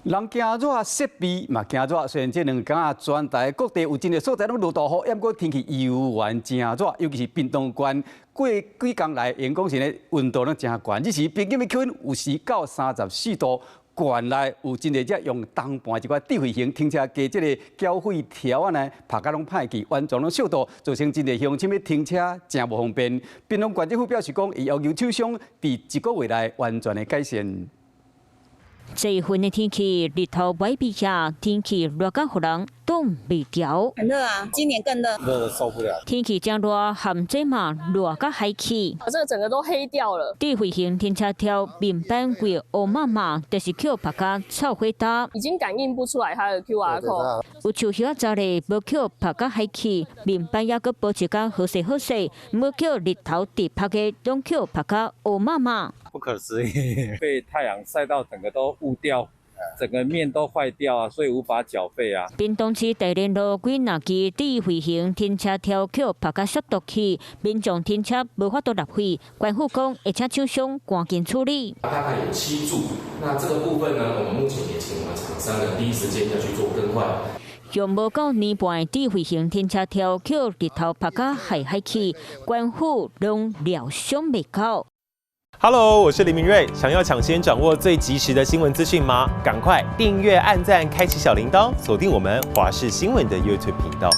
人驚熱，設備嘛驚熱。雖然這兩工啊，全台各地有真濟所在攏落大雨，毋過天氣猶原誠熱，尤其是屏東縣，過幾工來，𪜶講是咧溫度攏誠懸，這時平均的氣溫有時到34度。縣內有真濟隻用銅盤一寡智慧型停車格這個繳費條仔呢，拍甲攏歹去，完全攏燒到，造成真濟鄉親欲停車誠無方便。屏東縣政府表示講，會要求廠商佇一個月內完全的改善。這份的天氣，日頭歪比下，天氣熱甲予人擋袂牢。很熱啊，今年更熱，熱得受不了。天氣真熱，含這嘛熱甲海去。這個整個都黑掉了。智慧型停車條面板規烏麻麻，就是予拍甲臭火焦。已經感應不出來它的 QR code。有樹葉仔咧，無予拍甲海去，面板猶閣保持甲好勢好勢，無予日頭直拍的，攏予拍甲烏麻麻。不可思議，被太陽曬到整個都霧掉，整個面都壞掉啊，所以無法繳費啊。屏東市大連路幾若支智慧型停車條予拍甲摔毒去，民眾停車無法度納費，縣府講會請廠商趕緊處理。大概有七處，那這個部分呢，我們目前也請我們廠商呢第一時間要去做更換。用無夠年半的智慧型停車條予日頭拍甲害害去，縣府攏料想袂到。 Hello，我是林明瑞。想要搶先掌握最及時的新聞資訊嗎？趕快訂閱、按讚、開啟小鈴鐺，鎖定我們華視新聞的 YouTube 頻道。